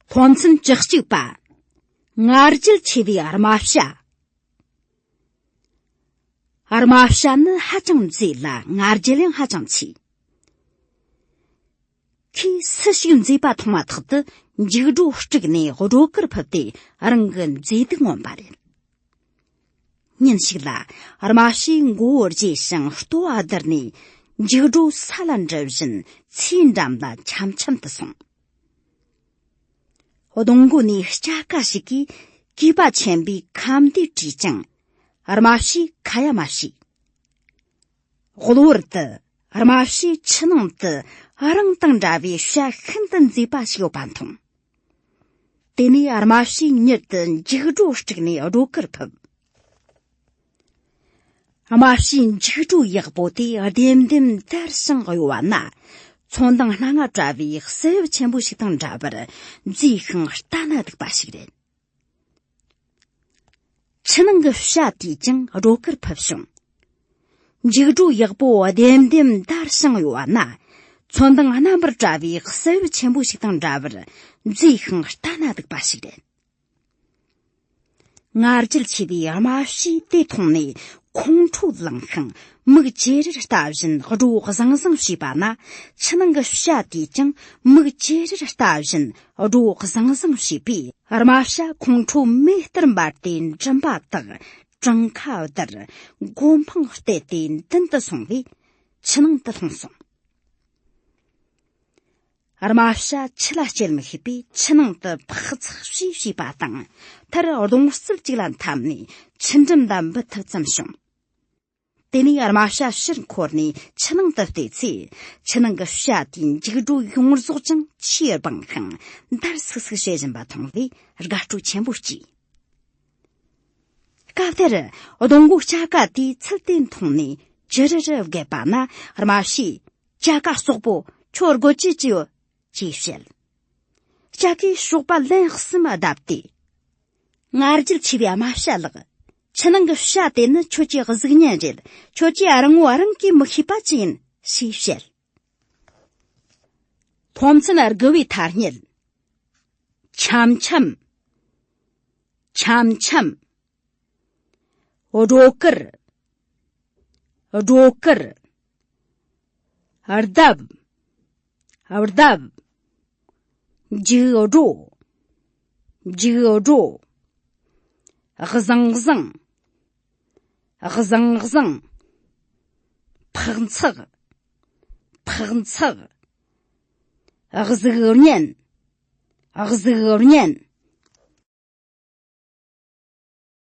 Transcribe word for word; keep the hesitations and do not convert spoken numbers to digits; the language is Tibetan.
སློབ་ཚན་བཅུ་གཅིག་པ། ང་རྒྱལ་ཆེ་བའི་རྨ་བྱ། རྨ་བྱ་ནི་ཧ་ཅང་མཛེས་ལ་ང་རྒྱལ་ཡང་ཧ་ཅང་ཆེ། ཁོས་སུ་ཞིག་མཛེས་པ་མཐོང་མ་ཐག་ཏུ་འཇིགས་སྒྲོ་དཀྲུགས་ནས་སྒྲོ་གུར་ཕུབ་སྟེ་རང་གི་མཛེས་སྡུག་མངོན་པ་རེད། ཉིན་ཞིག་ལ་རྨ་བྱས་མགོ་བོ་དགྱེ་ཞིང་ལྟོ་བ་བསྡུར་ནས་འཇིགས་སྒྲོ་ས་ལ་འདྲུད་བཞིན་ཚེའི་འགྲམ་ལ་འཆམ་འཆམ་དུ་སོང་། སྡོང་མགོ་ནས་སྐྱ་ཀ་ཞིག་གིས་གུས་པ་ཆེན་པོས་ཁ་འདོན་བྲིས་ཀྱང་། རྨ་བྱས་ཁ་ཡ་མ་བྱས། གློ་བུར་དུ་རྨ་བྱས་ཆུ་ནང་དུ་རང་དང་འདྲ་བའི་བྱ་ཤིན་ཏུ་མཛེས་པ་ཞིག་ཡོད་པ་མཐོང་། དེ་ནས་རྨ་བྱས་མྱུར་དུ་འཇིགས་སྒྲོ་དཀྲུགས་ནས་སྒྲོ་གུར་ཕུབ། རྨ་བྱའི་འཇིགས་སྒྲོ་ཡག་པོ་དེ་ལྡེམ་ལྡེམ་འདར་ཞིང་གཡོ་བ་ན། ཚོན་མདངས་སྣ་ལྔ་བཀྲ་བའི་གསེར་ཆེན་པོ་ཞིག་དང་འདྲ་བར་མཛེས་ཤིང་ལྟ་ན་སྡུག་པ་ཞིག་རེད། ཆུ་ནང་གི་བྱ་དེས་ཀྱང་སྒྲོ་གུར་ཕུབ་བྱུང་། འཇིགས་སྒྲོ་ཡག་པོ་ལྡེམ་ལྡེམ་འདར་ཞིང་གཡོ་བ་ན། ཚོན་མདངས་རྣམ་པར་བཀྲ་བའི་གསེར་ཆེན་པོ་ཞིག་དང་འདྲ་བར་མཛེས་ཤིང་ལྟ་ན་སྡུག་པ་ཞིག་རེད། ང་རྒྱལ་ཆེ་བའི་རྨ་བྱས་དེ་མཐོང་ནས་ཁོང་ཁྲོ་ལངས་ཤིང་མིག་ཅེ་རེར་ལྟ་བཞིན་སྒྲོ་ཟང་ཟིང་བྱས་པ་ན། ཆུ་ནང་གི་བྱ་དེས་ཀྱང་མིག་ཅེ་རེར་ལྟ་བཞིན་སྒྲོ་ཟང་ཟིང་བྱས་པས། རྨ་བྱ་ཁོང་ཁྲོ་མེ་ལྟར་འབར་ཏེ་མགྲིན་པ་དག་བྲང་ཁ་བརྡར། མགོ་འཕང་བལྟས་ཏེ་མདུན་དུ་སོང་བས་ཆུ་ནང་དུ་ལྷུང་སོང་། རྨ་བྱ་ཆུ་ལ་སྐྱེལ་མི་ཤེས་པས་ཆུ་ནང་དུ་འཕག་འཚག་བྱས་བྱས་པ་དང་། མཐར་རྡུང་རྩལ་གཅིག་ལ་འཐམས་ནས་ཆུ་འགྲམ་ལ་འབུད་ཐུབ་ཙམ་བྱུང་། དེ་ནས་རྨ་བྱ་ཕྱིར་འཁོར་ནས་ཆུ་ནང་དུ་བལྟས་ཚེ། ཆུ་ནང་གི་བྱ་དེའི་འཇིགས་སྒྲོ་ཡོངས་རྫོགས་ཀྱང་ཆུས་སྦངས་ཤིང་འདར་སིག་སིག་བྱེད་བཞིན་པ་མཐོང་བས་དགའ་སྤྲོ་ཆེན་པོ་སྐྱེས། སྐབས་དེར་སྡོང་མགོ་སྐྱ་ཀ་དེས་ཚུལ་དེ་མཐོང་ནས་ཅི་རི་རི་བགད་པ་ན། རྨ་བྱས། སྐྱ་ཀ་སོག་པོ། ཁྱོད་དགོད་ཀྱི་ཅི་ཡོད། ཅེས་བཤད། སྐྱ་ཀས་ཞོགས་པ་ལན་གསུམ་བརྡབས་ཏེ། ང་རྒྱལ་ཆེ་བའི་རྨ་བྱ་ལགས། ཆུ་ནང་གི་བྱ་དེ་ནི་ཁྱོད་ཀྱི་གཟུགས་བརྙན་རེད། ཁྱོད་ཀྱིས་རང་ངོ་རང་གིས་མི་ཤེས་པ་ཅི་ཡིན་ཞེས་བཤད། སློབ་ཚན་དགུ་པའི་ཐ་སྙད། འཆམ་འཆམ། འཆམ་འཆམ། སྒྲོ་གུར། སྒྲོ་གུར། རྡབ། རྡབ། འཇིགས་སྒྲོ། འཇིགས་སྒྲོ། གཟང་གཟང་། གཟང་གཟང་། འཕག་འཚག། འཕག་འཚག། གཟུགས་བརྙན། གཟུགས་བརྙན།